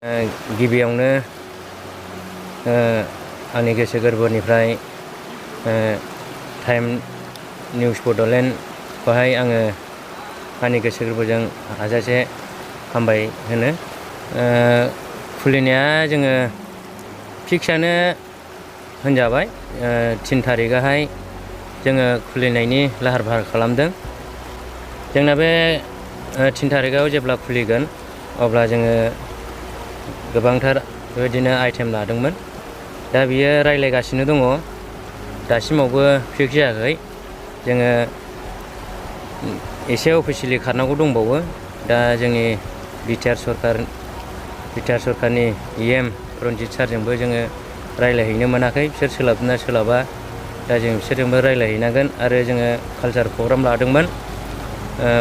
गिबियावनो आंनि गोसो गोरबोनिफ्राय टाइम निउस बड'लेण्ड खौहाय आङो आंनि गोसो गोरबोजों हाजासे हामबाय होनो। खुलिनाया जोङो फिक्सआनो होनजाबाय। 3 तारिखआवहाय जोङो खुलिनायनि लाहार फाहार खालामदों। जोंना बे 3 तारिखआव जेब्ला खुलिगोन अब्ला जोङो गोबांथार बेबायदिनो आइटेम लादोंमोन। दा बियो रायलायगासिनो दङ, दासिमावबो फिक्स जायाखै। जोङो एसे अफिसियेलि खारनांगौ दंबावो। दा जोंनि बिटिआर सरकारनि EM रन्जित सारजोंबो जोङो रायलायहैनो मोनाखै। बिसोर सोलाबना सोलाबा, दा जों बिसोरजोंबो रायलायहैनांगोन। आरो जोङो कालचार प्रग्राम लादोंमोन।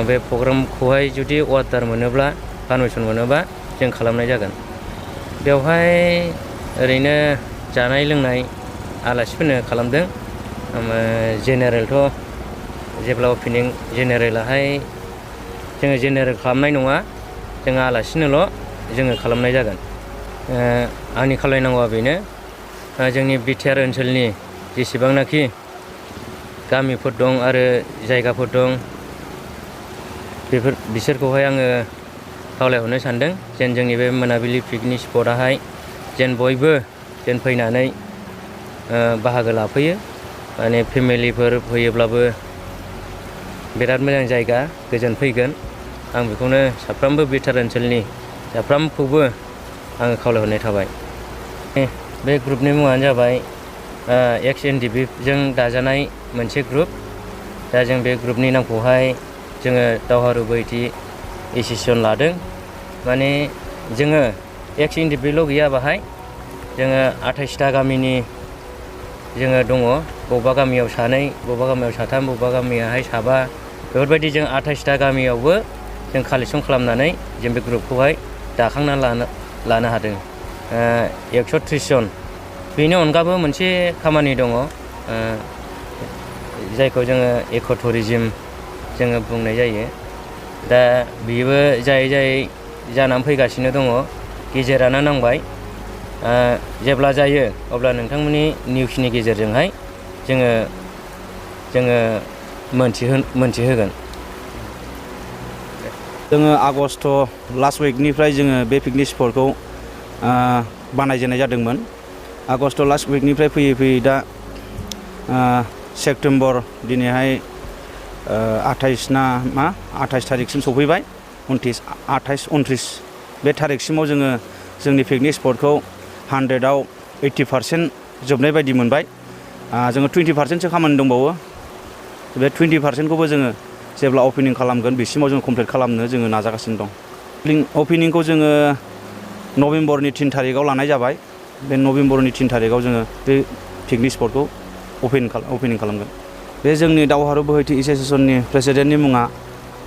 बे प्रग्रामखौहाय जुदि अर्डार मोनोब्ला, पारमिसन मोनोबा जों खालामनाय जागोन। बेवहाय ओरैनो जानाय लोंनाय आलासिफोरनो खालामदों। जेनेरेलथ' जेब्ला अपेनिं जेनेरेलाहाय जोङो जेनेरेल खालामनाय नङा, जोङो आलासिनोल' जोङो खालामनाय जागोन। आंनि खावलायनांगौआ बेनो, जोंनि बिटिआर ओनसोलनि जेसेबांनाखि गामिफोर दं आरो जायगाफोर दं, बिसोरखौहाय आङो खावलायहरनो सानदों जेन जोंनि बे मोनाबिलि पिकनिक स्पटआहाय जेन बयबो जेन फैनानै बाहागो लाफैयो। माने फेमिलिफोर फैयोब्लाबो बिराद मोजां जायगा, गोजोन फैगोन। आं बेखौनो साफ्रोमबो बिटिआर ओनसोलनि साफ्रोमखौबो आङो खावलायहरनाय थाबाय। बे ग्रुपनि मुङानो जाबाय XNDP जों दाजानाय मोनसे ग्रुप। दा जों बे ग्रुपनि नामखौहाय जोङो दावहारु बैथि एस'सिएसन लादों। माने जोङो XNDPल' गैया, बाहाय जोङो 28टा गामिनि जोङो दङ। बबेबा गामियाव 2, बबेबा गामियाव 3, बबेबा गामियाहाय 7, बेफोरबायदि जों 28टा गामियावबो जों कालेक्सन खालामनानै जों बे ग्रुपखौहाय दाखांनानै लानो हादों। 130 जन। बेनि अनगाबो मोनसे खामानि दङ, जायखौ जोङो इक' टुरिजिम जोङो बुंनाय जायो। दा बेबो जायै जानानै फैगासिनो दङ, गेजेरानो नांबाय। जेब्ला जायो अब्ला नोंथांमोननि निउसनि गेजेरजोंहाय जोङो मोनथिहोगोन। जोङो आगस्ट लास्ट उइकनिफ्राय जोङो बे पिकनिक स्पटखौ बानायजेननाय जादोंमोन। आगस्ट लास्ट उइकनिफ्राय फैयै दा सेप्तेम्बर दिनैहाय 28 तारिखसिम सफैबाय। 28, 29 बे तारिखसिमाव जोङो जोंनि पिकनिक स्पटखौ 100आव 80% जोबनाय बायदि मोनबाय। जोङो 20%सो खामानि दंबावो। बे 20%खौबो जोङो जेब्ला अपेनिं खालामगोन बिसिमाव जों कमप्लिट खालामनो जोङो नाजागासिनो दं। अपेनिंखौ जोङो नभेम्बरनि 3 तारिखआव लानाय जाबाय। बे नभेम्बरनि 3 तारिखआव जोङो बे पिकनिक स्पटखौ अपेनिं खालामगोन। बे जोंनि दावहारु बोहैथि एस'सिएसननि प्रेसिडेन्टनि मुङा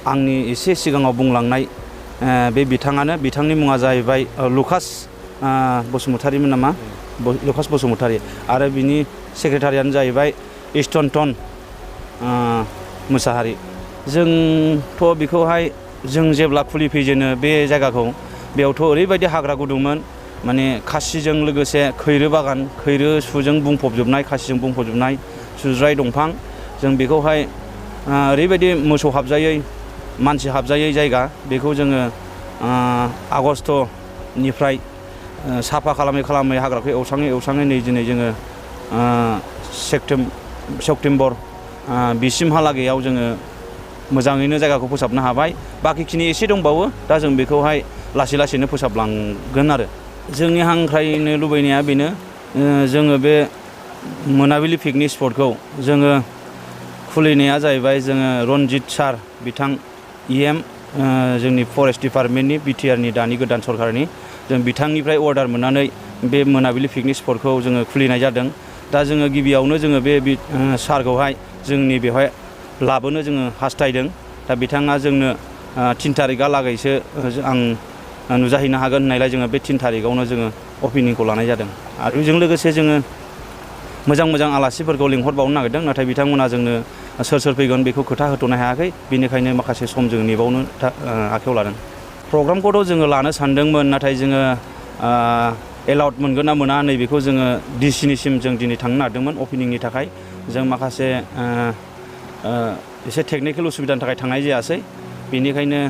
आंनि एसे सिगाङाव बुंलांनाय बे बिथांनि मुङा जाहैबाय लुकास बसुमतारिमोन नामा? लुकास बसुमतारि। आरो बिनि सेक्रेटारियानो जाहैबाय इस्टनटन मुसाहारि। जोंथ' बेखौहाय जों जेब्ला खुलिफैजेनो बे जायगाखौ, बेयावथ' ओरैबायदि हाग्रा गुदुंमोन, माने खासिजों लोगोसे खैरो बागान, खैरो सुजों बुंफबजोबनाय, खासिजों बुंफबजोबनाय सुज्राय दंफां। जों बेखौहाय ओरैबायदि मोसौ हाबजायै, मानसि हाबजायै जायगा, बेखौ जोङो आगष्टनिफ्राय साफा खालामै हाग्राखौ एवस्राङै नै दिनै जोङो सेप्तेम्बर बिसिमहालागैयाव जोङो मोजाङैनो जायगाखौ फोसाबनो हाबाय। बाखिखिनि एसे दंबावो, दा जों बेखौहाय लासैनो फोसाबलांगोन। आरो जोंनि हांख्रायनो लुबैनाया बेनो, जोङो बे मोनाबिलि पिकनिक स्पटखौ जोङो खुलिनाया जाहैबाय जोङो रन्जित सार बिथां EM जोंनि फरेस्ट डिपार्टमेन्टनि बिटिआरनि दानि गोदान सरकारनि, जों बिथांनिफ्राय अर्डार मोननानै बे मोनाबिलि पिकनिक स्पटखौ जोङो खुलिनाय जादों। दा जोङो गिबियावनो जोङो बे सारखौहाय जोंनि बेवहाय लाबोनो जोङो हास्थायदों। दा बिथाङा जोंनो 3 तारिखहालागैसो आं नुजाहैनो हागोन होननायलाय जोङो बे 3 तारिखआवनो जोङो अपेनिंखौ लानाय जादों। आरो बेजों लोगोसे जोङो मोजां आलासिफोरखौ लिंहरबावनो नागिरदों, नाथाय बिथांमोना जोंनो सोर फैगोन बेखौ खोथा होथ'नो हायाखै। बेनिखायनो माखासे सम जों नेबावनो आखायाव लादों। प्रग्रामखौथ' जोङो लानो सानदोंमोन, नाथाय जोङो एलाउड मोनगोन ना मोना नैबेखौ जोङो डिसिनिसिम जों दिनै थांनो नागिरदोंमोन अपेनिंनि थाखाय जों माखासे एसे टेकनिकेल उसुबिदानि थाखाय थांनाय जायासै बेनिखायनो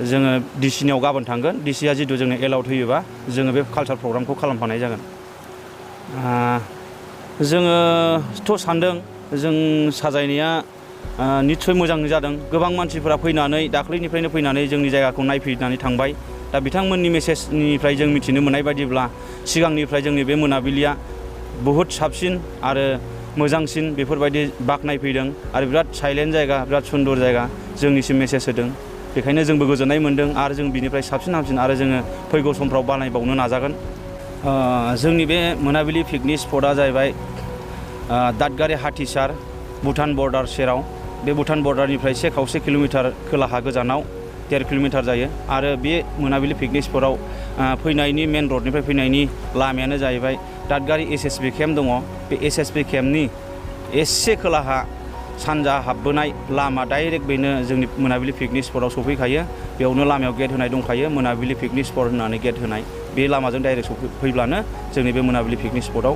जोङो डिसिनियाव गाबोन थांगोन डिसिआ जितु जोंनो एलाउड होयोबा जोङो बे कालचार प्रग्रामखौ खालामफानाय जागोन जोङोथ' सानदों जों साजायनाया निस्सय मोजां जादों गोबां मानसिफोरा फैनानै दाख्लैनिफ्रायनो फैनानै जोंनि जायगाखौ नायफैनानै थांबाय दा बिथांमोननि मेसेजनिफ्राय जों मिथिनो मोननाय बायदिब्ला सिगांनिफ्राय जोंनि बे मोनाबिलिया बहुद साबसिन आरो मोजांसिन बेफोरबायदि बाख्नायफैदों आरो बिराद साइलेन्ट जायगा बिराद सुन्दर जायगा जोंनिसिम मेसेज होदों बेखायनो जोंबो गोजोननाय मोन्दों आरो जों बिनिफ्राय साबसिन हामसिन आरो जोङो फैगौ समफ्राव बानायबावनो नाजागोन जोंनि बे मोनाबिलि पिकनिक स्पटआ जाहैबाय दादगारि हाथिसार भुटान बर्डार सेराव बे भुटान बर्डारनिफ्राय 1.5 किल'मिटार खोलाहा गोजानाव 1.5 किल'मिटार जायो आरो बे मोनाबिलि पिकनिक स्पटआव फैनायनि मेन रडनिफ्राय फैनायनि लामायानो जाहैबाय दादगारि एसएसबि केम्प दङ बे एसएसबि केम्पनि एसे खोलाहा सानजा हाबबोनाय लामा डाइरेक्ट बेनो जोंनि मोनाबिलि पिकनिक स्पटआव सफैखायो बेयावनो लामायाव गेट होनाय दंखायो मोनाबिलि पिकनिक स्पट होननानै गेट होनाय बे लामाजों डाइरेक्ट सफैब्लानो जोंनि बे मोनाबिलि पिकनिक स्पटआव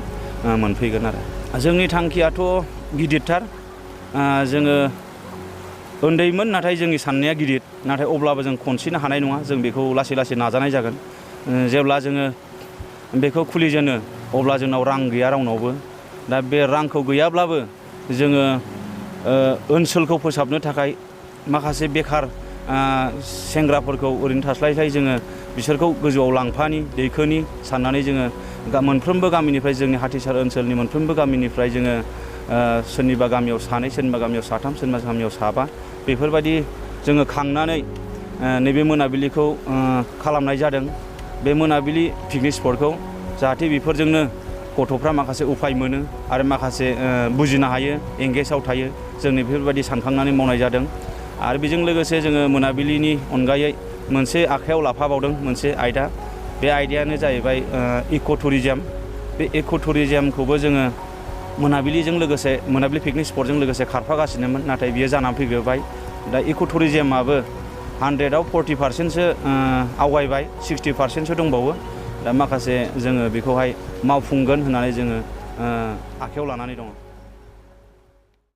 मोनफैगोन आरो जोंनि थांखियाथ' गिदिरथार जोङो उन्दैमोन नाथाय जोंनि साननाया गिदिर नाथाय अब्लाबो जों खनसेनो हानाय नङा जों बेखौ लासै लासै नाजानाय जागोन जेब्ला जोङो बेखौ खुलिजेनो अब्ला जोंनाव रां गैया रावनावबो दा बे रांखौ गैयाब्लाबो जोङो ओनसोलखौ फोसाबनो थाखाय माखासे बेखार सेंग्राफोरखौ ओरैनो थास्लायस्लाय जोङो बिसोरखौ गोजौआव लांफानि दैखोनि साननानै जोङो मोनफ्रोमबो गामिनिफ्राय जोंनि हाथिसार ओनसोलनि मोनफ्रोमबो गामिनिफ्राय जोङो सोरनिबा गामियाव सानै सोरनिबा गामियाव साथाम सोरनिबा गामियाव साबा बेफोरबायदि जोङो खांनानै नैबे मोनाबिलिखौ खालामनाय जादों बे मोनाबिलि पिकनिक स्पटखौ जाहाथे बेफोरजोंनो गथ'फ्रा माखासे उफाय मोनो आरो माखासे बुजिनो हायो एंगेजआव थायो जोंनि बेफोरबायदि सानखांनानै मावनाय जादों आरो बेजों लोगोसे जोङो मोनाबिलिनि अनगायै मोनसे आखायाव लाफाबावदों मोनसे आयदा बे आयदायानो जाहैबाय इक' टुरिजम बे इक' टुरिजमखौबो जोङो मोनाबिलिजों लोगोसे मोनाबिलि पिकनिक स्पटजों लोगोसे खारफागासिनोमोन नाथाय बियो जानानै फैग्रोबाय दा इक' टुरिजमाबो 100आव 40%सो आवगायबाय 60%सो दंबावो दा माखासे जोङो बेखौहाय मावफुंगोन होननानै जोङो आखायाव लानानै दङ